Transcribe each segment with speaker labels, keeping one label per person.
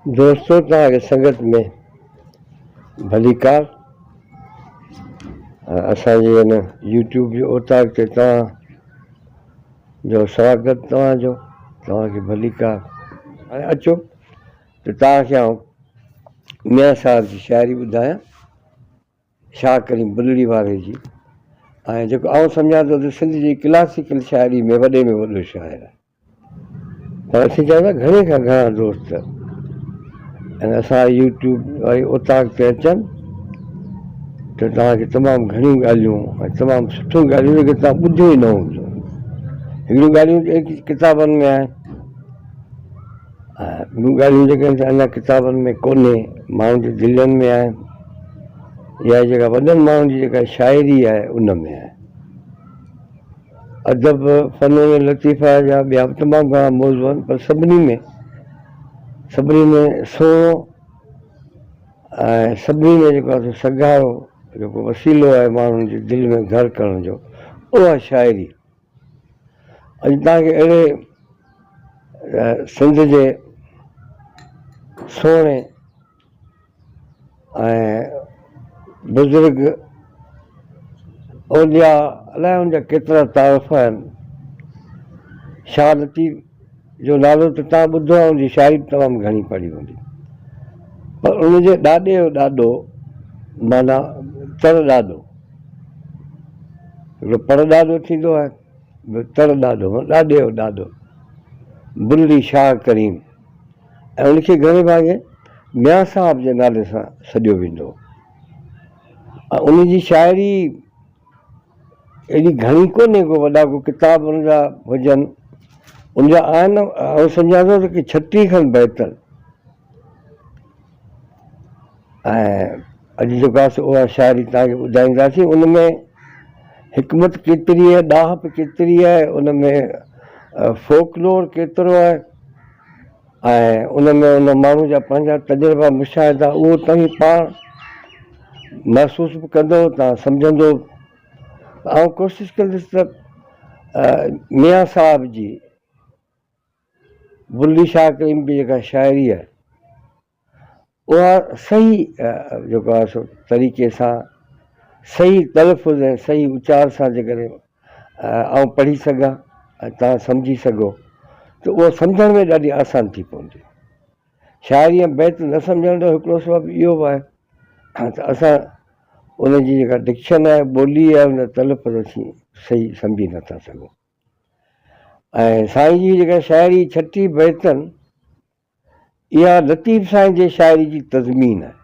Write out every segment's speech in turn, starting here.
Speaker 1: دوستو توهان کي سنگت ۾ ڀليڪار اسان جي هن يوٽيوب جي اوطاق تي توهان جو سواگت توهان جو توهان کي ڀليڪار هاڻي اچو ته توهان کي آئون ميان صاحب جي شاعري ٻڌايان شاهه ڪريم بلڙي واري جي ۽ جيڪو آئون سمجهان ٿو ته سنڌ جي ڪلاسيڪل شاعري ۾ وڏي ۾ وڏو شاعر آهي پر اسين چاهيون ٿا گهڻي کان گهڻا دوست ۽ اسان يوٽيوب واري اوطاق تي اچن ته توهان کي تمام گهڻيون ڳالهيون ۽ تمام سٺيون ڳالهيون جيڪي توهان ٻڌيون ئي نه هونديون. هڪڙيون ڳالهيون جيڪي ڪتابن ۾ آهن ۽ ٻيون ڳالهيون جيڪي آهن اڃا ڪتابن ۾ ڪونهي ماڻهن جي دلين ۾ آهن يا جيڪا وڏن ماڻهن جي جيڪا شاعري آهي ان ۾ آهي. ادب، فنون لطيفه جا ٻيا به تمام گهڻا موضوع آهن پر سڀني ۾ سڀني ۾ سهڻو ۽ سڀني ۾ جيڪو آهي سو سگهارو جيڪو وسيلو آهي ماڻهن جي دل ۾ گهر ڪرڻ جو اها آهي شاعري. اڄ توهان کي اهڙي سنڌ جي سهڻي ۽ بزرگ اولياء الائي ان جا ڪيترا تعارف آهن. شاهه لطيف جو نالو ته توهان ٻڌو آهي ان جي شاعري به تمام گهڻي پڙهي هوندي پر ان جي ڏاڏي جو ڏاڏو معنيٰ تڙ ڏاڏو هڪڙو پڙ ڏاڏو ٿيندو آهي ٻيو تڙ ڏاڏو معنيٰ ڏاڏي جو ڏاڏو بلڙي شاهه ڪريم ۽ ان کي گهڻي ڀاڱي ميان صاحب جي نالي سان سڏيو ويندو هو ۽ ان جي شاعري ايڏي گهڻي ڪونهي ڪو وڏا ڪو ڪتاب ان جا هجن ان جا آهن آئون سمجهان ٿو ته ڪي ڇٽيهه کن بيت آهن ۽ اڄ جيڪو آهي سو اها شاعري توهان کي ٻڌائينداسين ان ۾ حڪمت ڪيتري آهي ڏاهپ ڪيتري آهي ان ۾ فوڪلور ڪيترو آهي ۽ ان ۾ ان ماڻهو جا پنهنجا تجربا مشاهدا اهو توهين پاڻ محسوس به ڪندو توهان سمجهندو به آئون ڪوشش ڪندس ته ميان صاحب جي بلي شاهه ڪريم جي جيڪا شاعري آهي اها صحيح جيڪو آهي سو طريقي سان صحيح تلفظ ۽ صحيح اچار سان جيڪڏهن آئون پڙهي سگهان ۽ توهان سمجهي سگهو ته اهو سمجهڻ ۾ ڏاڍي آسان ٿي پوندي. شاعري ۽ بيت نه سمجهڻ جو هڪڙو سبب اهو به آهي ته اسان ان جي جيڪا ڊڪشن آهي ٻولي آهي ان جو تلفظ اسين صحيح سمجهي نٿا سگهون ۽ سائين جي جيڪا شاعري ڇٽي بيتن اها لطيف سائين جي شاعري جي تضمين آهي.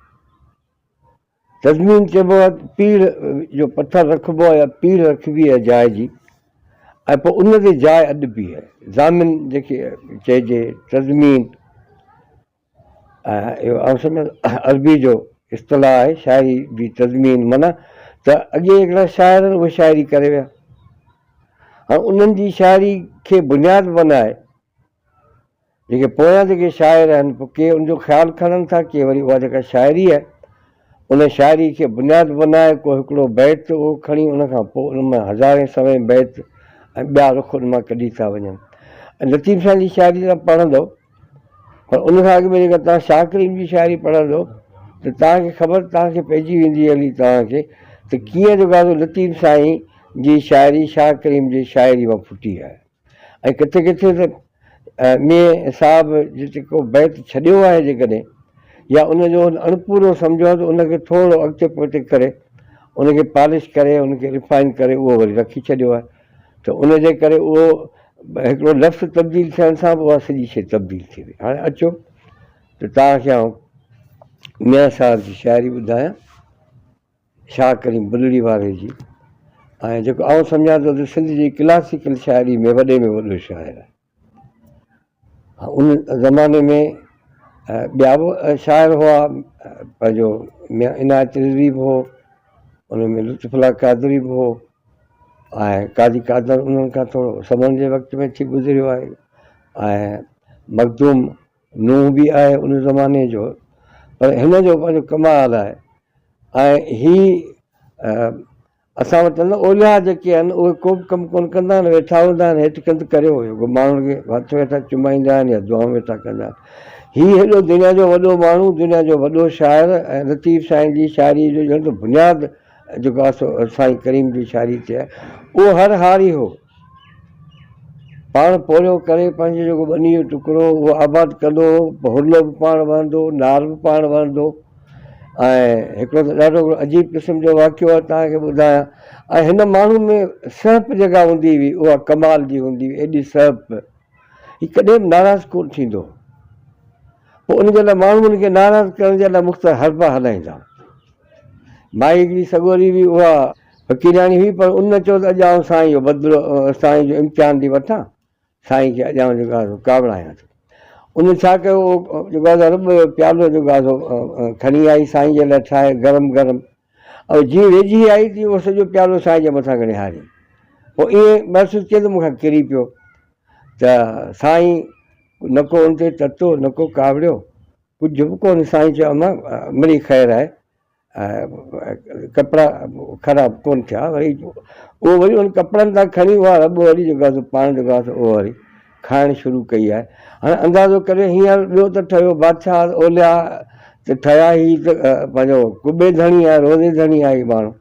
Speaker 1: تضمين چئبو آهي ته پيڙهه جو پٿر رکبو آهي يا پيڙهه رکبي آهي جاء جي ۽ پوء ان تي جاء اڏبي آهي. ضامن جنهن کي چئجي تضمين ۽ اهو آئون سمجهان ٿو عربي جو اصطلاح آهي شاعري جي تضمين معنيٰ ته اڳي هڪڙا شاعر آهن اهي شاعري ڪري ويا هاڻ انهن جي شاعري کي بنياد بنائي جيڪي پويان جيڪي شاعر آهن پوء ڪي ان جو خيال کڻن ٿا ڪي وري اها جيڪا شاعري آهي ان شاعري کي بنياد بنائي ڪو هڪڙو بيت اهو کڻي ان کان پوء ان مان هزارين سوين بيت ۽ ٻيا رخ ان مان ڪڍي ٿا وڃن ۽ لطيف سائين جي شاعري توهان پڙهندو پر ان کان اڳ ۾ جيڪا توهان شاهه ڪريم جي شاعري پڙهندو ته توهان کي خبر توهان کي پئجي ويندي هلي توهان کي ته ڪيئن جيڪو آهي لطيف سائين جي شاعري شاهه ڪريم جي شاعري مان ڦٽي آهي ۽ ڪٿي ڪٿي ته ميين صاحب جتي ڪو بيت ڇڏيو آهي جيڪڏهن يا ان جو هن اڻپورو سمجهيو آهي ته ان کي ٿورو اڳتي پوئتي ڪري ان کي پالش ڪري ان کي ريفائن ڪري اهو وري رکي ڇڏيو آهي ته ان جي ڪري اهو هڪڙو لفظ تبديل ٿيڻ سان به اها سڄي شيء تبديل ٿي وئي. هاڻي اچو ته توهان کي آئون ميان صاحب جي شاعري ٻڌايان. شاهه ڪريم بلڙي واري جي ۽ جيڪو آئون سمجهان ٿو ته سنڌ جي ڪلاسيڪل شاعري ۾ وڏي ۾ وڏو شاعر آهي. ان زماني ۾ ٻيا به شاعر هئا پنهنجو ميان عنايت رضوي به هو ان ۾ لطف الله قادري به هو ۽ قاضي قادر انهن کان ٿورو سمن جي وقت ۾ ٿي گذريو آهي ۽ مخدوم نوح به آهي ان زماني جو پر هن جو پنهنجو ڪمال آهي ۽ هي اسان وٽ نه اولياء جيڪي آهن اهي ڪو به ڪم ڪونه ڪندا آهن ويٺا هوندا آهن هيٺ ڪنڌ ڪريو ماڻهن کي هٿ ويٺا چمائيندا آهن يا دعائون ويٺا ڪندا آهن. هي هيڏو دنيا جو وڏو ماڻهو، دنيا جو وڏو شاعر ۽ لطيف سائين جي شاعريء جو ڄڻ ته بنياد جيڪو آهي سو سائين ڪريم جي شاعريء تي آهي، اهو هر هاري هو. پاڻ پورهيو ڪري پنهنجو جيڪو ٻنيء جو ٽڪرو هو اهو آباد ڪندو هو، هرلو به پاڻ وهندو هو، نار به پاڻ وهندو هو ۽ هڪڙو ته ڏاڍو هڪڙو عجيب قسم جو واقعو آهي توهان کي ٻڌايان ۽ هن ماڻهو ۾ سهپ جيڪا هوندي هئي اها ڪمال جي هوندي هئي، ايڏي سهپ هي ڪڏهن به ناراض ڪونه ٿيندو هو. پوء ان جي لاء ماڻهو ان کي ناراض ڪرڻ جي لاء مختلف حربا هلائيندا هئا. مائي هڪڙي سڳوري هئي، اها فقيرياڻي هئي، پر ان چيو ته اڄ آئون سائين جو بدلو، سائين جو امتحان ٿي وٺان، سائين کي اڄ آئون جيڪو آهي سو ڪاوڙايان ٿي. ان ڇا ڪيو، اهو جيڪو آهي سو رٻ جو پيالو جيڪو آهي سو کڻي آئي سائين جي لاء ٺاهي گرم گرم ۽ جيئن ويجهي آئي تيئن اهو سڄو پيالو سائين جي مٿان کڻي هاريائين. پوء ائين محسوس ڪيائين ته مون کان ڪري پيو ته سائين نه ڪو ان تي تتو نه ڪو ڪاوڙيو، ڪجهه به ڪونه. سائين چيو امان مڙئي خير آهي، ڪپڙا خراب ڪونه ٿيا. وري اهو وري ان ڪپڙن تان کڻي اها رٻ وري جيڪو آهي سو پاڻ جيڪو آهي سو اهو وري کائڻ شروع ڪئي آهي. هاڻي اندازو ڪريو هينئر ٻيو ته ٺهيو بادشاهه اولياء ته ٺهيا هي ته پنهنجو قبي ڌڻي آهي روزي ڌڻي آهي هي ماڻهو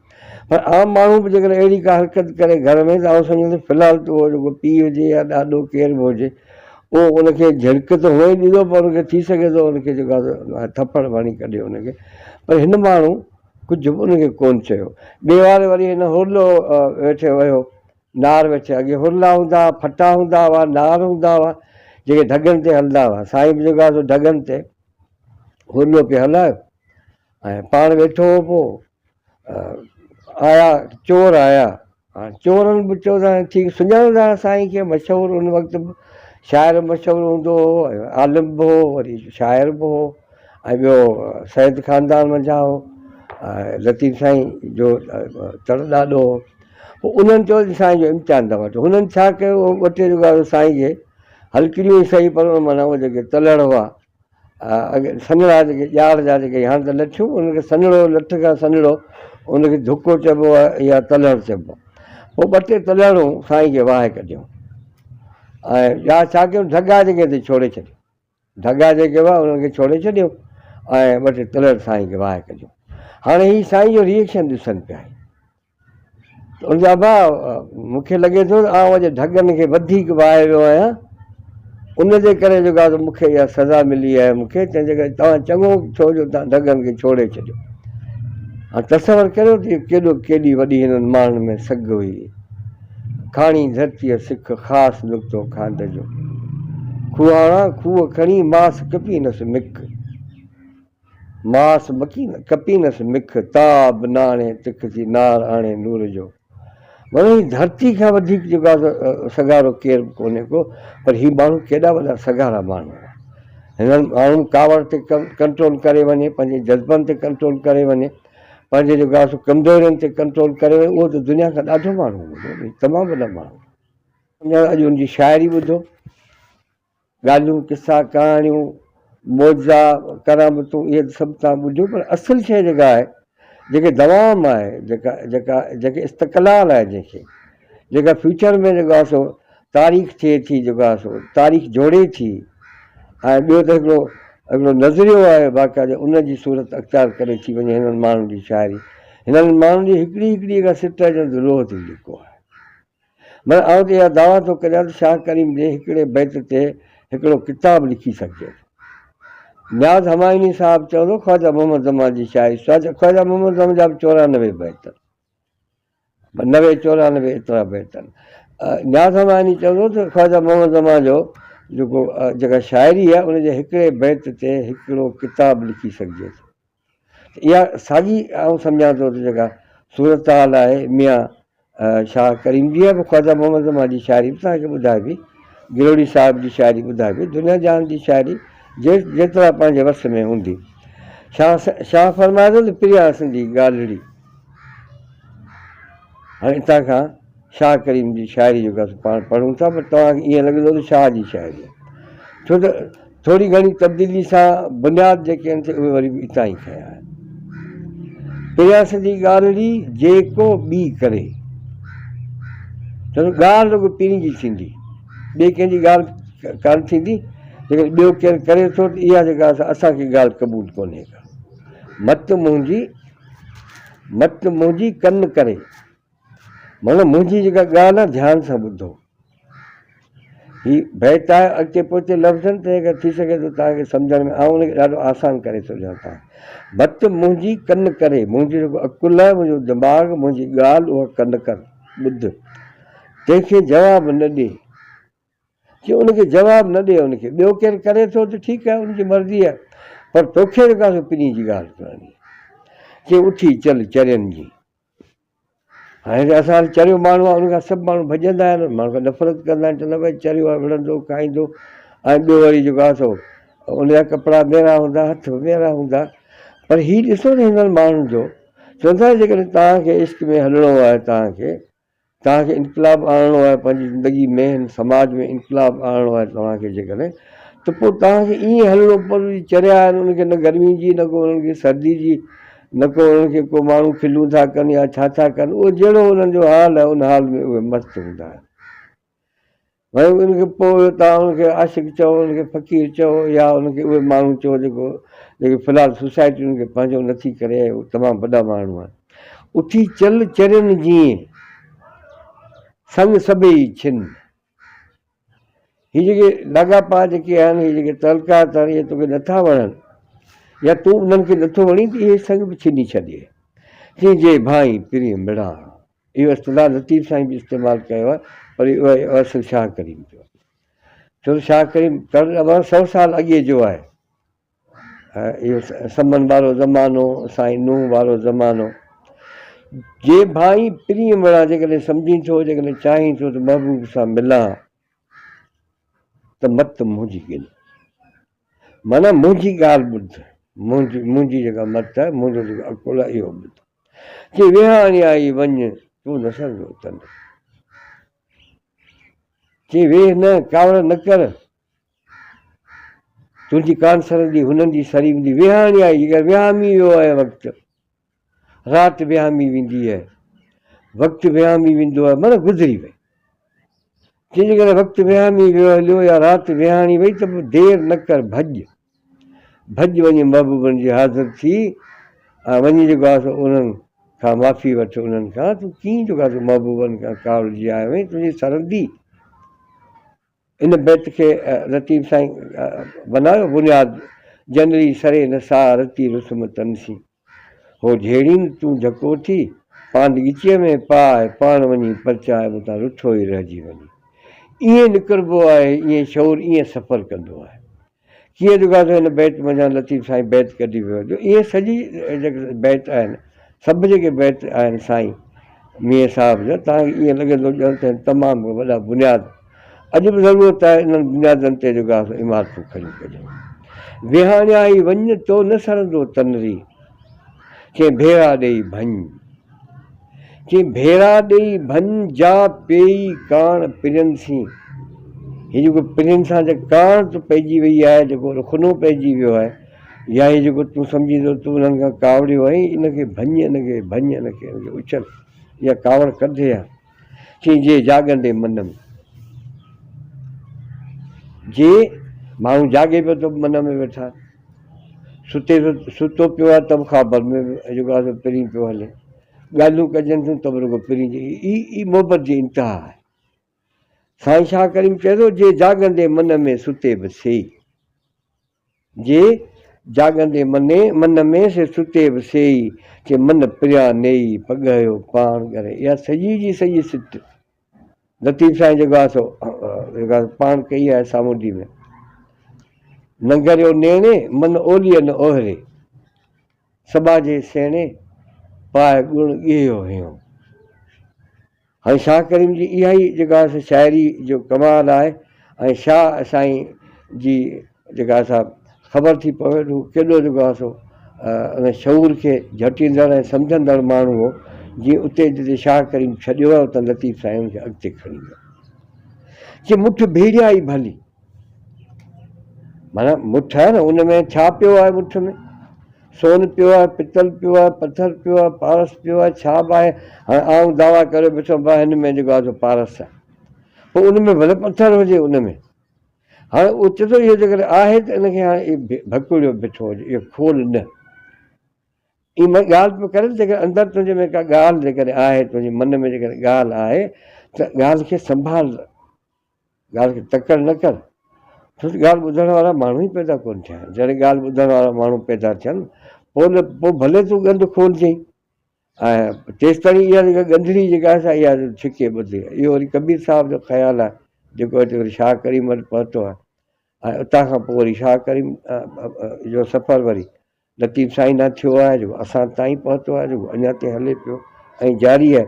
Speaker 1: پر عام ماڻهو به جيڪڏهن اهڙي ڪا حرڪت ڪري گهر ۾ ته آئون سمجهان ٿو في الحال ته اهو جيڪو پيء هجي يا ڏاڏو ڪير به هجي اهو ان کي جهڙڪ ته هونئن ئي ڏيندو پر ان کي ٿي سگهي ٿو ان کي جيڪو آهي ٿڦڙ به هڻي ڪڍي ان کي پر هن ماڻهو ڪجهه به ان کي ڪونه چيو. ٻئي واري وري هن هرلو ويٺي ويو نار ويٺي اڳي هرلا هوندا هئا ڦٽا هوندا هئا نار هوندا هئا جيڪي ڍڳن تي هلندا هئا سائين به جيڪو آهي سو ڍڳن تي هرلو پئي هلايو ۽ پاڻ ويٺو هو پوء آيا چور آيا هاڻ چورن به چيو ته ٺيڪ سڃاڻندا هئا سائين کي مشهور ان وقت به شاعر مشهور هوندو هو ۽ عالم به هو وري شاعر به هو ۽ ٻيو سيد خاندان منجهان هو ۽ لطيف سائين جو تڙ ڏاڏو هو پوء انهن چيو ته سائين جو امتحان ٿا وٺون هنن ڇا ڪيو ٻه ٽي رڳا سائين کي هلڪڙيون ئي سهي پر معنيٰ اهي جيڪي تلهڙ هئا اڳي سنهڙا جيڪي ڄار جا جيڪي هاڻ ته لٺيون ان کي سنهڙو لٺ کان سنهڙو ان کي ڌڪو چئبو آهي يا تلهڙ چئبو آهي پوء ٻه ٽي تلهڙون سائين کي واهي ڪڍيون ۽ ٻيا ڇا ڪيون ڍڳا جيڪي تي ڇوڙي ڇڏيون ڍڳا جيڪي هئا انهن کي ڇوڙي ڇڏيو ۽ ٻه ٽي تلهڙ سائين کي واهي ڪڍيون هاڻي هي سائين جو ريئڪشن ڏسن پيا ته ان چيو ابا مون کي لڳي ٿو ته آئون اڄ ڍڳن کي وڌيڪ وهائي ويو آهيان ان جي ڪري جيڪو آهي مون کي اها سزا ملي آهي مون کي تنهن جي ڪري توهان چڱو ٿيو جو توهان ڍڳن کي ڇوڙي ڇڏيو. هاڻ تصور ڪريو ته اهو ڪيڏو ڪيڏي وڏي هنن ماڻهن ۾ سگهه هئي. کاڻي ڌرتيء سک خاص نقطو کانڊ جو. کوهاڻا کوهه کڻي ماس ڪپينس مک. ماس ڪپينس مک، تاب ناڻي تک ٿي نار آڻي نور جو. معنيٰ هي ڌرتي کان وڌيڪ جيڪو آهي سو سگهارو ڪير به ڪونهي ڪو، پر هي ماڻهو ڪيڏا وڏا سگهارا ماڻهو هئا. هنن ماڻهن ڪاوڙ تي ڪنٽرول ڪري وڃي، پنهنجي جذبن تي ڪنٽرول ڪري وڃي، پنهنجي جيڪو آهي سو ڪمزورين تي ڪنٽرول ڪري وڃي، اهو ته دنيا کان ڏاڍو ماڻهو هوندو، تمام وڏا ماڻهو. اڄ ان جي شاعري ٻڌو. ڳالهيون، قصا، ڪهاڻيون، معجزا، ڪرامتون اهي ته سڀ توهان ٻڌيون پر اصل شيء جيڪا آهي، جيڪي دوام آهي، جيڪا جيڪا جيڪي استقلال آهي جنهن کي، جيڪا فيوچر ۾ جيڪو آهي سو تاريخ ٿئي ٿي جيڪو آهي سو تاريخ جوڙي ٿي ۽ ٻيو ته هڪڙو هڪڙو نظريو آهي باقاعده ان جي صورت اختيار ڪري ٿي وڃي هنن ماڻهن جي شاعري هنن ماڻهن جي هڪڙي هڪڙي جيڪا سٽ آهي ڄڻ ته لوهه تي لکو آهي. مگر آئون ته اها دعويٰ ٿو ڪريان ته شاهه ڪريم جي هڪڙي بيت تي هڪڙو ڪتاب لکي سگهجي ٿو. نياز همايوني صاحب چوندو خواجه محمد زمان جي شاعري خواجه محمد زمان جا به 94 بيت آهن. نوي چورانوي ايترا بيت آهن. نياز همايوني چوندو ته خواجه محمد زمان جو جيڪو جيڪا شاعري آهي ان جي هڪڙي بيت تي هڪڙو ڪتاب لکي سگهجي ٿو. ته اها ساڳي آئون سمجهان ٿو ته جيڪا صورتحال آهي ميان شاهه ڪريم جي به خواجه محمد زمان جي شاعري به توهان کي ٻڌائبي، گروڙي صاحب جي شاعري ٻڌائبي، دنيا جهان جي شاعري جيترا پنهنجي وس ۾ هوندي. شاهه شاهه فرمائي ٿو ته پريان سندي ڳالهڙي. هاڻي اتان کان شاهه ڪريم جي شاعري جيڪا سو پاڻ پڙهون ٿا پر توهان کي ائين لڳندو ته شاهه جي شاعري آهي ڇو ته ٿوري گهڻي تبديلي سان بنياد جيڪي آهن سي اهي وري به اتان ئي کنيا آهن. پريان سندي ڳالهڙي جي ڪو ٻي ڪري. ڇو ته ڳالهه رڳو پرين جي ٿيندي ٻي ڪنهن جي ڳالهه ڪانه ٿيندي. جيڪڏهن ٻيو ڪير ڪري ٿو ته اها جيڪا اسان کي ڳالهه قبول ڪونهي ڪا. مت منهنجي مت منهنجي ڪن ڪري معنيٰ منهنجي جيڪا ڳالهه آهي ڌيان سان ٻڌو. هي بيت آهي اڳتي پوئتي لفظن تنهن ڪري ٿي سگهي ٿو توهان کي سمجهڻ ۾ آئون ان کي ڏاڍو آسان ڪري ٿو ڏيان توهان کي. مت منهنجي ڪن ڪري منهنجو جيڪو عقل آهي منهنجو دماغ منهنجي ڳالهه اها ڪن ڪر ٻڌ تنهن کي جواب نه ڏي. چي ان کي جواب نه ڏي ان کي ٻيو ڪير ڪري ٿو ته ٺيڪ آهي ان جي مرضي آهي پر توکي جيڪا سو پرين جي ڳالهه ڪرڻي چي اٿي چل چرين جي هاڻي ته اسان وٽ چريو ماڻهو آهي ان کان سڀ ماڻهو ڀڄندا آهن ماڻهو کان نفرت ڪندا آهن چوندا ڀائی چريو آهي وڙهندو کائيندو ۽ ٻيو وري جيڪو آهي سو ان جا ڪپڙا ميرا هوندا هٿ به ميرا هوندا پر هي ڏسو نه هنن ماڻهن جو چوندا جيڪڏهن توهان کي عشق ۾ هلڻو آهي توهان کي توهان کي انقلاب آڻڻو آهي پنهنجي زندگي ۾ هن سماج ۾ انقلاب آڻڻو آهي توهان کي جيڪڏهن ته پوء توهان کي ائين هلڻو پوندو جي چريا آهن انهن کي نه گرمي جي نه ڪو انهن کي سردي جي نه ڪو انهن کي ڪو ماڻهو کلون ٿا ڪن يا ڇا ٿا ڪن اهو جهڙو انهن جو حال آهي ان حال ۾ اهي مست هوندا آهن وري ان کي پوء توهان ان کي عاشق چئو، ان کي فقير چئو يا ان کي اهي ماڻهو چئو جيڪو جيڪي في الحال سوسائٽي ان کي پنهنجو نٿي ڪري ۽ اهي تمام وڏا ماڻهو آهن. اٿي چل چرين جيئن، سڱ سڀيئي ڇن. هي جيڪي لاڳاپا جيڪي آهن، هي جيڪي تعلقات آهن، اهي توکي نٿا وڻن يا تون انهن کي نٿو وڻين ته اهي سڱ به ڇني ڇڏي. تنهن جي ڀانئين پرين مڙان. اهو اصطلاح لطيف سائين به استعمال ڪيو آهي پر اهو اصل شاهه ڪريم جو آهي ڇو ته شاهه ڪريم تقريباً سو سال اڳي جو آهي اهو سمن وارو زمانو سائين نوح وارو زمانو جي ڀائين پرين مڙان جيڪڏهن سمجهين ٿو جيڪڏهن چاهين ٿو ته محبوب سان ملان ته مت منهنجي ڳن معنيٰ منهنجي ڳالهه ٻڌ، منهنجي منهنجي جيڪا مت آهي، منهنجو جيڪو عقل آهي، اهو ٻڌ. چي ويهاڻي آئي وڃ، تون نه سرندو تن. چي ويهه نه، ڪاوڙ نه ڪر، تنهنجي ڪانه سرندي، هنن جي سري ويندي. ويهاڻي آئي، جيڪر وهامي ويو آهي وقت، رات وهامي ويندي آهي، وقت وهامي ويندو آهي، معنيٰ گذري وئي. چي جيڪڏهن وقت وهامي ويو هليو يا رات وهاڻي وئي ته پوء دير نه ڪر ڀڄ، ڀڄ وڃي محبوبن جي حاضر ٿي ۽ وڃي جيڪو آهي سو انهن کان معافي وٺ انهن کان تون ڪيئن جيڪو آهي سو محبوبن کان ڪاوڙجي آيو آهين تنهنجي سرندي ان بيت کي لطيف سائين بنايو بنياد جنري سري نه سا رتي رسم تن سين. هو جهيڙين تون جهڪو ٿي، پاند ڳچيء ۾ پاء، پاڻ وڃي پرچاء متان رٺو ئي رهجي وڃي. ائين نڪربو آهي، ائين شعور ائين سفر ڪندو آهي. ڪيئن ڏگاسو هن بيت منجهان لطيف سائين بيت ڪڍي ويو جو اهي سڄي جيڪي بيت آهن سڀ جيڪي بيت آهن سائين ميين صاحب جا توهان کي ائين لڳندو ڄڻ ته تمام وڏا بنياد اڄ به ضرورت آهي انهن بنيادن تي جيڪو آهي سو عمارتون کڙيون ڪجن. ويهاڻيا ئي وڃ تو نه سرندو تنري، چين ڀيرا ڏيئي ڀڃ. چين ڀيرا ڏيئي ڀڃ جا پيئي ڪاڻ پرين سين. هي جيڪو پرين سان جيڪا ڪاڻ تو پئجي وئي آهي، جيڪو رخنو پئجي ويو آهي يا هي جيڪو تون سمجهين ٿو تون انهن کان ڪاوڙيو آهين، ان کي ڀڃ، ان کي ڀڃ، ان کي اڇل، اها ڪاوڙ ڪڍ يا. چي جي جاڳندي من ۾. جي ماڻهو جاڳي پيو ته به من ۾ ويٺا، ستي ٿو ستو پيو آهي ته به خوابن ۾ جيڪو آهي سو پرين پيو هلي، ڳالهيون ڪجن ٿيون ته به رڳو پرين جي هي هي محبت جي انتها آهي. سائين شاهه ڪريم چئي ٿو جي جاڳندي من ۾ ستي به سي. جي جاڳندي مني من ۾ سي ستي به سيئي، چي من پريان نيئي پڳهيو پاڻ ڳري. اها سڄي جي سڄي سٽ لطيف سائين جيڪو آهي سو جيڪا پاڻ ڪئي آهي سامونڊي ۾. ننگريو نيڻي، من اوليء نه اوهري، سٻاجهي سيڻي، پائي ڳڻ ڳيهيو هينئون. هاڻي شاهه ڪريم جي اها ئي جيڪا آهي سا شاعري جو ڪمال آهي ۽ شاهه سائين جي جيڪا سا خبر ٿي پوي ته هو ڪيڏو جيڪو آهي سو ان شعور کي جهٽيندڙ ۽ سمجهندڙ ماڻهو هو جيئن اتي جتي شاهه ڪريم ڇڏيو آهي اتان لطيف سائين ان کي اڳتي کڻي ويو چي مٺ ڀيڙيا ئي ڀلي معنيٰ مٺ آهي نه ان ۾ ڇا پيو آهي مٺ ۾ سون پيو آهي، پتل پيو آهي، پٿر پيو آهي، پارس پيو آهي، ڇا به آهي، هاڻي آئون دعويٰ ڪريو بيٺو آهيان ڀاء هن ۾ جيڪو آهي سو پارس آهي. پوء ان ۾ ڀلي پٿر هجي ان ۾ هاڻي اهو چئي ٿو اهو جيڪڏهن آهي ته ان کي هاڻي ڀڪوڙيو بيٺو هجي، اهو کول نه. ائين مان ڳالهه پيو ڪريان ته جيڪڏهن اندر تنهنجي ۾ ڪا ڳالهه جيڪڏهن آهي، تنهنجي من ۾ جيڪڏهن ڳالهه آهي ته ڳالهه کي سنڀال، ڳالهه کي تڪڙ نه ڪر. ڇو ته ڳالهه ٻڌڻ وارا ماڻهو ئي پيدا ڪونه ٿيا آهن. جڏهن ڳالهه ٻڌڻ وارا ماڻهو پيدا ٿين، پوء نه پوء ڀلي تون ڳنڍ کولجئين ۽ تيستائين اها جيڪا ڳنڍڙي جيڪا آهي سا اها ڇڪي ٻڌي. اهو وري ڪبير صاحب جو خيال آهي، جيڪو اچي وري شاهه ڪريم وٽ پهتو آهي ۽ اتان کان پوء وري شاهه ڪريم جو سفر وري لطيف سائين ڏانهن ٿيو آهي جيڪو اسان تائين پهتو آهي جيڪو اڃا تائين هلي پيو ۽ جاري آهي.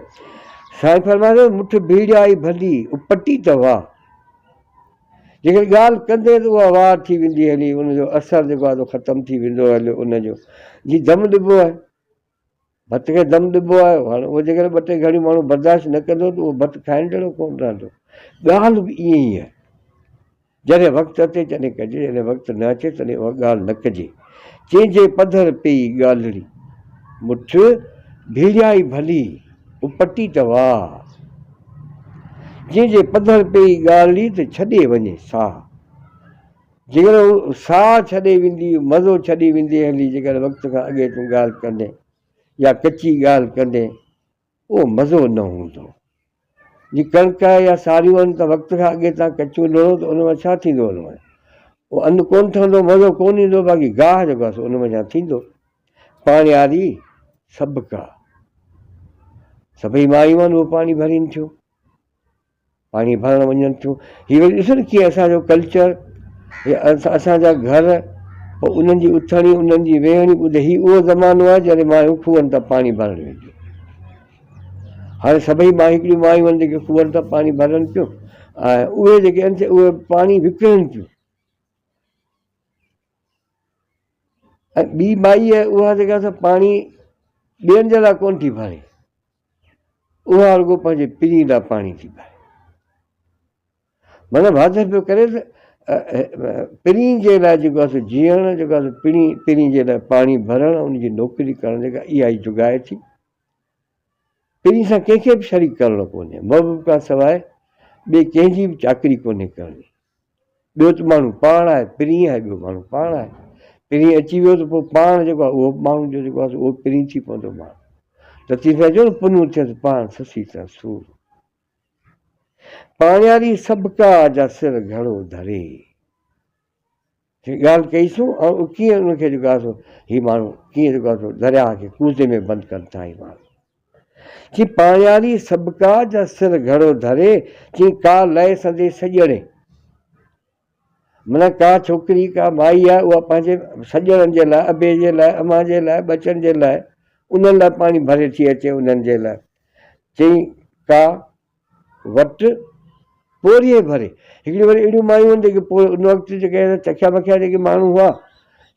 Speaker 1: سائين فرمائي ٿو مٺ ڀيڙيائي ڀلي اپٽي ته واهه. جيڪڏهن ڳالهه ڪندي ته اها واهه ٿي ويندي هلي ان جو اثر جيڪو آهي سو ختم ٿي ويندو هليو ان جو جي دم ڏبو آهي ڀت کي دم ڏبو آهي هاڻي اهو جيڪڏهن ٻه ٽي گهڙيون ماڻهو برداشت نه ڪندو ته اهو ڀت کائڻ جهڙو ڪونه رهندو. ڳالهه به ائين ئي آهي. جڏهن وقت اچي تڏهن ڪجي، جڏهن وقت نه اچي تڏهن اها ڳالهه نه ڪجي. چينجهي پڌر پيئي ڳالهڙي، مٺ ڀيڙيائي ڀلي، اپٽي ته واهه. چينجهي پڌر پيئي ڳالهڙي ته ڇڏي وڃي ساهه. جيڪڏهن هو ساهه ڇڏي ويندي، مزو ڇڏي ويندي هلي، جيڪڏهن وقت کان اڳي تون ڳالهه ڪندين يا ڪچي ڳالهه ڪندين، اهو مزو نه هوندو. جي ڪڻڪ يا ساريون آهن ته وقت کان اڳي تان ڪچيون لڻو ته ان مان ڇا ٿيندو ان مان؟ اهو ان ڪونه ٺهندو، مزو ڪونه ايندو، باقي گاهه جيڪو آهي سو ان منجهان ٿيندو. پاڻياري سڀ ڪا. سڀئي مايون آهن اهو پاڻي ڀرين ٿيون. پاڻي ڀرڻ وڃن ٿيون. هي وري ڏسو نه ڪيئن اسان جو ڪلچر اسان جا گهر پوء انهن جي اٿڻي انهن جي ويهڻي ٻڌ هي اهو زمانو آهي جڏهن مايون کوهن تان پاڻي ڀرڻ وينديون هاڻي سڀئي مايون هڪڙيون مايون آهن جيڪي کوهن تان پاڻي ڀرن پيون ۽ اهي جيڪي آهن سي اهي پاڻي وڪڻن پيون ۽ ٻي مائي آهي اها جيڪا سا پاڻي ٻين جي لاء ڪونه ٿي ڀري اها رڳو پنهنجي پرين لاء پاڻي ٿي ڀري. معنيٰ واضح پيو ڪري ته پرين جي لاء جيڪو آهي سو جيئڻ جيڪو آهي سو پرين پرين جي لاء پاڻي ڀرڻ ان جي نوڪري ڪرڻ جيڪا اها ئي جڳائي ٿي. پرين سان ڪنهن کي به شريڪ ڪرڻو ڪونهي. محبوب کان سواء ٻئي ڪنهن جي به چاڪري ڪونهي ڪرڻي. ٻيو ته ماڻهو پاڻ آهي، پرين آهي ٻيو ماڻهو پاڻ آهي. پرين اچي ويو ته پوء پاڻ جيڪو آهي اهو به ماڻهو جو جيڪو آهي سو اهو پرين ٿي پوندو ماڻهو. لطيف سائين چيو نه پنهون ٿيس پاڻ سسي تان سور. پاڻياري سڀڪا جا سر گهڙو ڌري. جي ڳالهه ڪئي سون ۽ اهو ڪيئن ان کي جيڪو آهي سو هي ماڻهو ڪيئن جيڪو آهي سو درياهه کي ڪوزي ۾ بند ڪن ٿا هي ماڻهو. چي پاڻياري سڀڪا جا سر گهڙو ڌري، چي ڪا لئه سندي سڄڻي. معنيٰ ڪا ڇوڪري ڪا مائي آهي اها پنهنجي سڄڻن جي لاء ابي جي لاء امان جي لاء ٻچن جي لاء انهن لاء پاڻي ڀري ٿي اچي انهن جي لاء. چي ڪا وٽ پورهيي ڀري. هڪڙيون وري اهڙيون مايون آهن جيڪي پوء ان وقت جيڪي چکيا بکيا جيڪي ماڻهو هئا،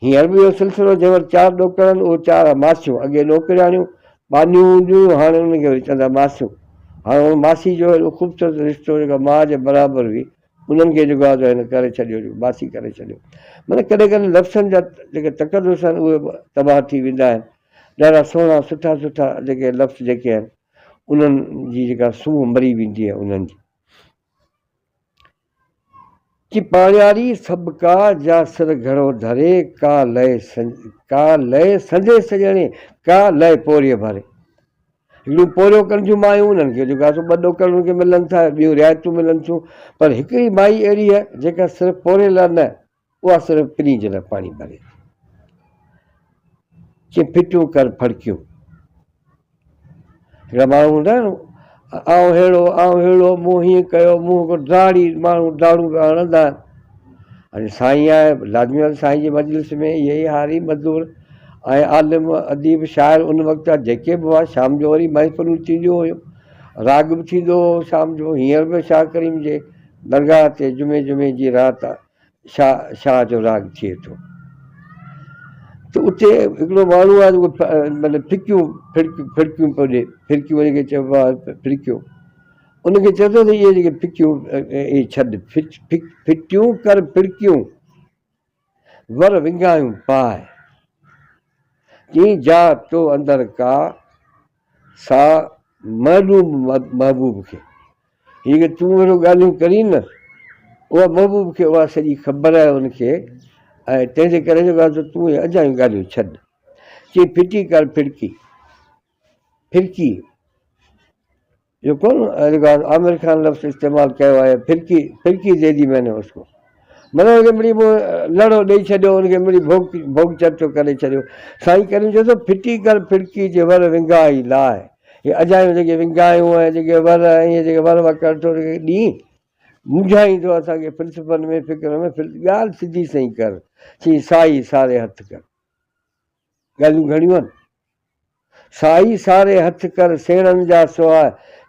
Speaker 1: هينئر به اهو سلسلو جنهن وٽ چار ڏوڪڙ آهن اهو چار ماسيون، اڳي نوڪرياڻيون، ٻانهيون هونديون هيون، هاڻي انهن کي وري چوندا ماسيون. هاڻي ان ماسي جو ايڏو خوبصورت رشتو جيڪا ماء جي برابر هئي، انهن کي جيڪو آهي سو هن ڪري ڇڏيو، جيڪو ماسي ڪري ڇڏيو. معنيٰ ڪڏهن ڪڏهن لفظن جا جيڪي تقدس آهن اهي به تباهه ٿي ويندا آهن. ڏاڍا سهڻا سٺا سٺا جيڪي لفظ جيڪي آهن. انهن جي جيڪا سونهن مري ويندي آهي انهن جي. چي پاڻياري سڀ ڪا جا سر گهڙو ڌري، ڪا لئه ڪا لئه سندي سڄڻي، ڪا لئه پورهيي ڀري. هڪڙيون پورهيو ڪن ٿيون مايون انهن کي جيڪا سو ٻه ڏوڪڙ انهن کي ملن ٿا ٻيون رعايتون ملن ٿيون پر هڪڙي مائي اهڙي آهي جيڪا صرف پورهيي لاء نه اها صرف پرين جي لاء پاڻي ڀري ٿي. چي ڦٽيون ڪر ڦڙڪيون. هڪڙا ماڻهو هوندا آهن آئون ههڙو آئون ههڙو مون هيئن ڪيو مون هڪ ڊاڙي ماڻهو ڊاڙون پيا هڻندا آهن. هاڻي سائين آهي لازمي ڳالهه سائين جي مجلس ۾ اهي ئي هاري مزدور ۽ عالم اديب شاعر ان وقت جا جيڪي به هئا شام جو وري محفلون ٿينديون هيون راڳ به ٿيندو هو شام جو هينئر به شاهه ڪريم جي درگاهه تي جمعي جمعي جي رات شاهه شاهه جو راڳ ٿئي ٿو ته اتي هڪڙو ماڻهو آهي جيڪو مطلب ڦڪيون ڦڙڪيون ڦڙڪيون پيو ڏي ڦرڪيون ان کي چئبو آهي ڦرڪيون ان کي چئي ٿو ته اهي جيڪي ڦڪيون اهي ڇڏ ڦٽيون ڪر ڦڙڪيون ور ونگايون پاء چئين جا تو اندر ڪا سا معلوم محبوب کي. هي جيڪي تون اهڙيون ڳالهيون ڪرين نه، اها محبوب کي اها سڄي خبر آهي ان کي ۽ تنهن جي ڪري جيڪو آهي سو تون اهي اجايون ڳالهيون ڇڏ. چي ڦٽي ڪر ڦڙڪي. ڦرڪي اهو ڪون جيڪو آهي عامر خان لفظ استعمال ڪيو آهي ڦرڪي ڦرڪي the the مين اس ڪو معنيٰ ان کي مڙئي پوء لڙو ڏئي ڇڏيو ان کي مڙئي ڀوڳ ڀوڳ چرچو ڪري ڇڏيو سائين ڪريم چئي ٿو ڦٽي ڪر ڦڙڪي جي ور ونگائي لاء هي اجايون جيڪي ونگايون ۽ جيڪي ور ۽ اهي جيڪي ور وڪڙ ٿو ڏين منجهائيندو اسان کي فلسفن ۾ فڪر ۾ ڳالهه سڌي سئين ڪر چي سائي ساري هٿ ڪر ڳالهيون گهڻيون آهن سائي ساري هٿ ڪر سيڻن جا سواء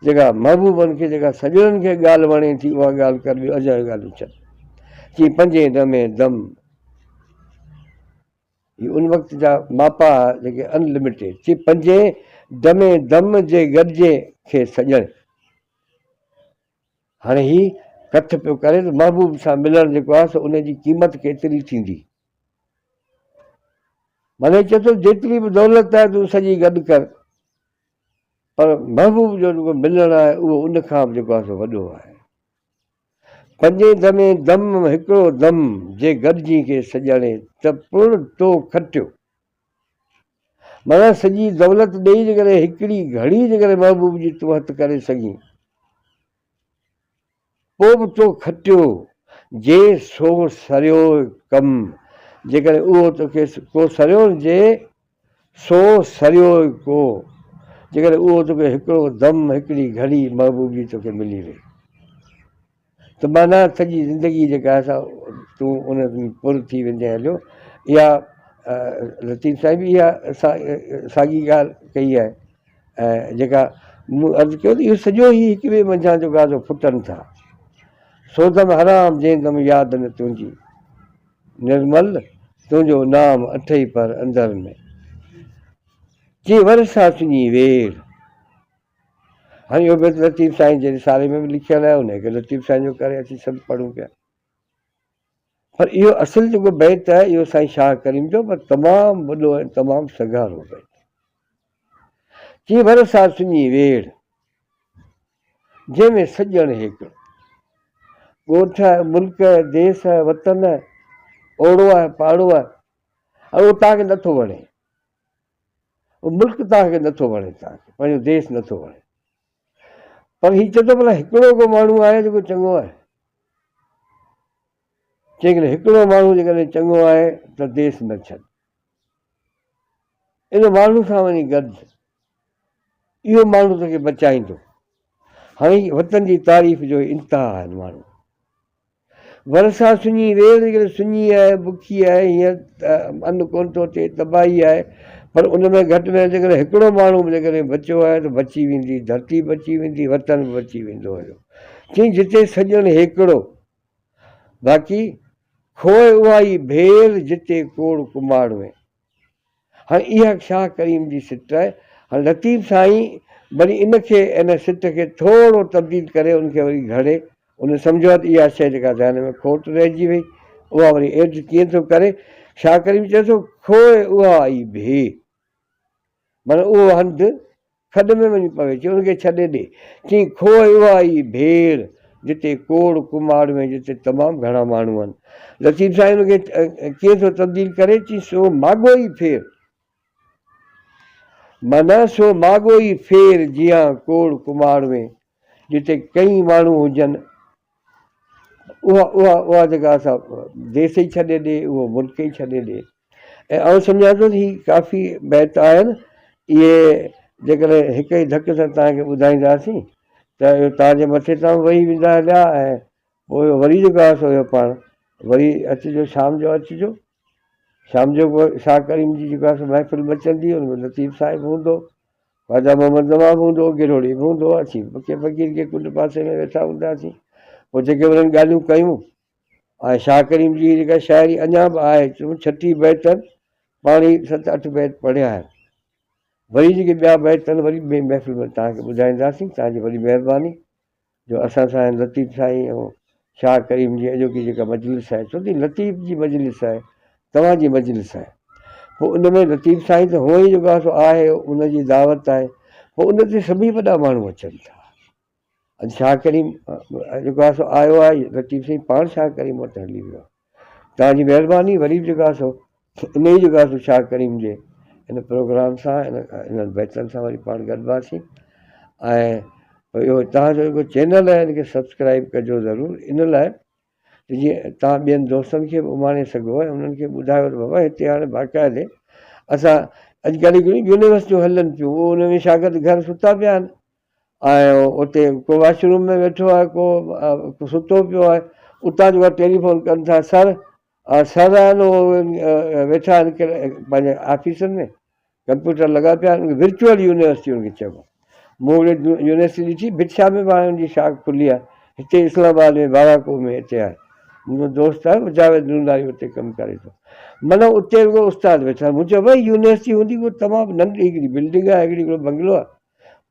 Speaker 1: جيڪا محبوبن کي جيڪا سڄڻن کي ڳالهه وڻي ٿي اها ڳالهه ڪر ٻيون اجايون ڳالهيون ڇڏ چي پنجين دمين دم هي ان وقت جا ماپا ها جيڪي ان لميٽيڊ چي پنجين دمين دم جي گڏجي کي سڄڻ هاڻي هي ڪٿ پيو ڪري ته محبوب سان ملڻ جيڪو آهي سو ان جي قيمت ڪيتري ٿيندي. معنيٰ چئي ٿو جيتري به دولت آهي تون سڄي گڏ ڪر پر محبوب جو جيڪو ملڻ آهي اهو ان کان به جيڪو آهي سو وڏو آهي. پنجين دمين دم هڪڙو دم جي گڏجي کي سڄڻي ته پڻ تو کٽيو. معنيٰ سڄي دولت ڏيئي جيڪڏهن هڪڙي گهڙي جيڪڏهن محبوب جي تون هٿ ڪري سگهين پوء به تو کٽيو، جي سو سريو ڪم، جيڪڏهن اهو توکي ڪو سريو نه جي سو سريو ڪو، جيڪڏهن اهو توکي هڪڙو دم، هڪڙي گهڙي محبوب جي توکي ملي وئي ته معنيٰ سڄي زندگي جيڪا آهي سا تون ان ۾ پر ٿي ويندين هليو. اها لطيف سائين به اها ساڳي ڳالهه ڪئي آهي. ۽ جيڪا مون عرض ڪيو ته اهو سڄو ئي هڪ ٻئي منجهان جو گازو ڦٽن ٿا. سو دم حرام جنهن دم ياد نه تنهنجي. نرمل تنهنجو نام اٺئي پر اندر ۾. چي ورسا سڃي ويڙ. هاڻي اهو بيت لطيف سائين جي رسالي ۾ به لکيل آهي انهيء کي لطيف سائين جو ڪري اسين سڀ پڙهون پيا. پر اهو اصل جيڪو بيت آهي اهو سائين شاهه ڪريم جو پر تمام وڏو ۽ تمام سگهارو بيت. چي ور سا سڃي ويڙ، جنهن ۾ سڄڻ هيڪڙو. ڳوٺ آهي، ملڪ آهي، ديس آهي، وطن آهي، اوڙو آهي، پاڙو آهي، ۽ اهو توهان کي نٿو وڻي. اهو ملڪ توهان کي نٿو وڻي، توهان کي پنهنجو ديس نٿو وڻي. پر هي چئي ٿو ڀلا هڪڙو ڪو ماڻهو آهي جيڪو چڱو آهي. جيڪڏهن هڪڙو ماڻهو جيڪڏهن چڱو آهي ته ديس نه ڇڏ. ان ماڻهو سان وڃي گڏ. اهو ماڻهو توکي بچائيندو. هاڻي وطن جي تعريف جو انتها آهن ماڻهو. ورسا سڃي ويڙ جيڪڏهن سڃي آهي، بکي آهي، هينئر ان ڪونه ٿو اچي، تباهي آهي، پر ان ۾ گهٽ ۾ گهٽ جيڪڏهن هڪڙو ماڻهو به جيڪڏهن بچيو آهي ته بچي ويندي، ڌرتي بچي ويندي، وطن به بچي ويندو هيو. چيائين جتي سڄڻ هيڪڙو، باقي کوء اها ئي ڀير جتي ڪوڙ ڪماڙوين. هاڻي اها شاهه ڪريم جي سٽ آهي. هاڻي لطيف سائين وري ان کي ان سٽ کي ٿورو تبديل ڪري ان کي وري گهڙي ان سمجهيو آهي ته اها شيء جيڪا ذهن ۾ کوٽ رهجي وئي اها وري ايڊ ڪيئن ٿو ڪري. شاهه ڪريم چئي ٿو کوء اها ئي ڀي. معنيٰ اهو هنڌ کڏ ۾ وڃي پوي، چي ان کي ڇڏي ڏي. چيائين، کوهه اها ئي ڀيڙ، جتي ڪوڙ ڪماڙ ۾ جتي تمام گهڻا ماڻهو آهن. لطيف سائين ان کي ڪيئن ٿو تبديل ڪري؟ چيائين، سو ماڳو ئي ڦير. معنيٰ سو ماڳو ئي ڦير جيان ڪوڙ ڪماڙ ۾، جتي ڪئين ماڻهو هجن، اها اها اها جيڪا سا ديس ئي ڇڏي ڏي، اهو ملڪ ئي ڇڏي ڏي. ۽ آئون سمجهان ٿو ته هي ڪافي بيت آهن، اهي جيڪڏهن هڪ ئي ڌڪ سان توهان کي ٻڌائينداسين ته اهو توهان جي مٿي تان به وهي ويندا هليا ۽ پوء وري جيڪو آهي سو اهو پاڻ وري اچجو شام جو اچجو شام جو به شاهه ڪريم جي جيڪو آهي سو محفل مچندي ان ۾ لطيف صاحب هوندو خواجه محمد زمان به هوندو گرهوڙي به هوندو اسين به ڪي فقير ڪي ڪنڊ پاسي ۾ ويٺا هونداسين پوء جيڪي انهن ڳالهيون ڪيون ۽ شاهه ڪريم جي جيڪا شاعري اڃا به آهي چون ڇٽيهه بيت آهن پاڻ ئي ست اٺ بيت پڙهيا آهن وري جيڪي ٻيا بيت آهن وري ٻي محفل ۾ توهان کي ٻڌائينداسين توهان جي وڏي مهرباني جو اسان سان هن لطيف سائين ۽ شاهه ڪريم جي اڄوڪي جيڪا مجلس آهي ڇو ته لطيف جي مجلس آهي توهان جي مجلس آهي پوء ان ۾ لطيف سائين ته هونء ئي جيڪو آهي سو آهي ان جي دعوت آهي پوء ان تي سڀئي وڏا ماڻهو اچن ٿا. اڄ شاهه ڪريم جيڪو آهي سو آيو آهي لطيف سائين پاڻ شاهه ڪريم وٽ هلي ويو آهي توهان جي مهرباني وري به جيڪو آهي سو ان ئي جيڪو آهي سو شاهه ڪريم جي ان پروگرام سان ان انهن بيتن سان وري پاڻ گڏباسين ۽ اهو توهان جو جيڪو چينل آهي ان کي سبسڪرائب ڪجو ضرور ان لاء ته جيئن توهان ٻين دوستن کي به اماڻي سگهو ۽ انهن کي ٻڌايو ته بابا هتي هاڻي باقاعدي اسان اڄڪلهه هڪڙيون يونيورسٽيون هلن پيون اهو ان ۾ شاگرد گهر ستا پيا آهن ۽ اتي ڪو واش روم ۾ ويٺو آهي ڪو ستو پيو آهي اتان جو ٽيليفون ڪن ٿا سر سر آهن اهو ويٺا آهن پنهنجي آفيسن ۾ ڪمپيوٽر لڳا پيا آهن ورچوئل يونيورسٽي ان کي چئبو آهي مون هڪڙي يونيورسٽي ڏٺي ڀٽ شاهه ۾ به هاڻي ان جي شاخ کلي آهي هتي اسلام آباد ۾ باراڪو ۾ هتي آهي منهنجو دوست آهي جاويد نونداري اتي ڪم ڪري ٿو معنيٰ اتي رڳو استاد ويٺا آهن مون چيو ڀائي يونيورسٽي هوندي ڪو تمام ننڍي هڪڙي بلڊنگ آهي هڪڙي هڪڙو بنگلو آهي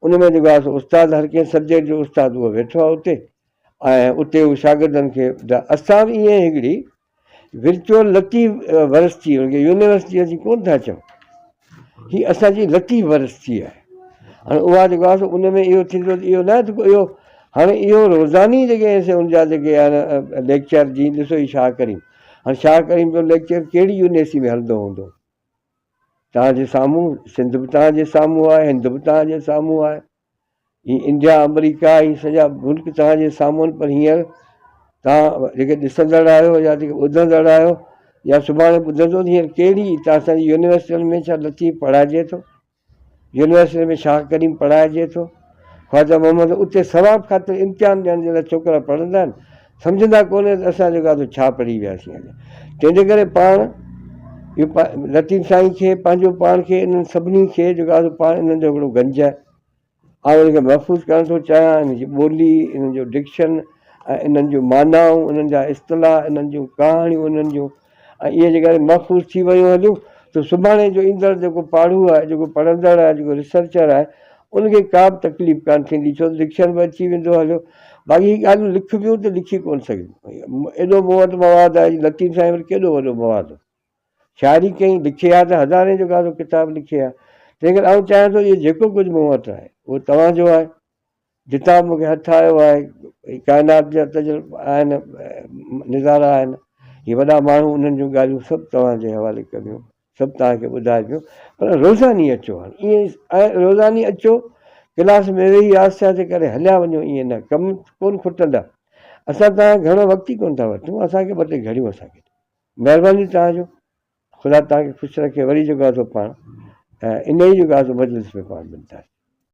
Speaker 1: ان ۾ جيڪو آهي سو استاد هر ڪنهن سبجيڪٽ جو استاد اهو ويٺو آهي اتي ۽ اتي هو شاگردن کي اسان به ائين هڪڙي ورچوئل لطيف ورسٽي ان کي يونيورسٽي اسين ڪونه ٿا چئون هي اسان جي لطيف ورسٽي آهي هاڻي اها جيڪو آهي سو ان ۾ اهو ٿيندو ته اهو نه آهي ته اهو هاڻي اهو روزاني جيڪي آهن ان جا جيڪي آهن ليڪچر جي ڏسو هي شاهه ڪريم هاڻي شاهه ڪريم جو ليڪچر ڪهڙي يونيورسٽي ۾ هلندو هوندو توهان جي سامهون سنڌ به توهان جي سامهون آهي هند به توهان جي سامهون آهي هي انڊيا آمريڪا هي سڄا ملڪ توهان جي سامهون آهن پر هينئر توهان جيڪي ڏسندڙ آهيو يا جيڪي ٻڌندڙ آهيو يا سڀاڻي ٻڌندو ته هينئر ڪهڙي هتان اسان جي يونيورسٽين ۾ ڇا لطيف پڙهائجي ٿو يونيورسٽين ۾ شاهه ڪريم پڙهائجي ٿو خواجه محمد اتي ثواب خاطر امتحان ڏيڻ جي لاء ڇوڪرا پڙهندا آهن سمجهندا ڪونهي ته اسان جيڪو آهي ڇا پڙهي وياسين اڄ تنهن جي ڪري پاڻ اهو لطيف سائين کي پنهنجو پاڻ کي انهن سڀني کي جيڪو آهي پاڻ انهن جو هڪڙو گنج آهي آئون ان کي محفوظ ڪرڻ ٿو چاهيان ان جي ٻولي انهن جو ڊڪشن ۽ انهن جون معنائون انهن جا اصطلاح انهن جون ڪهاڻيون انهن جون ۽ اهي جيڪڏهن محفوظ ٿي ويون هليون ته سڀاڻي جو ايندڙ جيڪو پاڙهو آهي، جيڪو پڙهندڙ آهي، جيڪو ريسرچر آهي، ان کي ڪا به تڪليف ڪانه ٿيندي ڇو ته ڊڪشن به اچي ويندو هليو. باقي هي ڳالهيون لکبيون ته لکي ڪونه سگهبيون. ايڏو مون وٽ مواد آهي، لطيف سائين وٽ ڪيڏو وڏو مواد هو. شاعري ڪئي، لکي ها ته هزارين جو ڪا ڪتاب لکي ها. تنهن ڪري آئون چاهيان ٿو اهو جيڪو ڪجهه مون وٽ آهي، اهو توهان جو آهي. جتان به مون کي هٿ آيو آهي، هي ڪائنات جا تجربا آهن، نظارا آهن، هي وڏا ماڻهو انهن جون ڳالهيون سڀ توهان جي حوالي ڪبيون، سڀ توهان کي ٻڌائبيون، پر روزاني اچو هاڻي ائين ۽ روزاني اچو ڪلاس ۾ ويهي آهستي آهستي ڪري هليا وڃو ائين نه ڪم ڪونه کٽندا اسان توهان کان گهڻو وقت ئي ڪونه ٿا وٺون اسان کي ٻه ٽي گهڙيون اسان کي ڏيو مهرباني توهان جو خدا توهان کي خوش رکي وري جيڪو آهي سو پاڻ انهي جيڪو آهي سو مجلس ۾ پاڻ ملنداسين.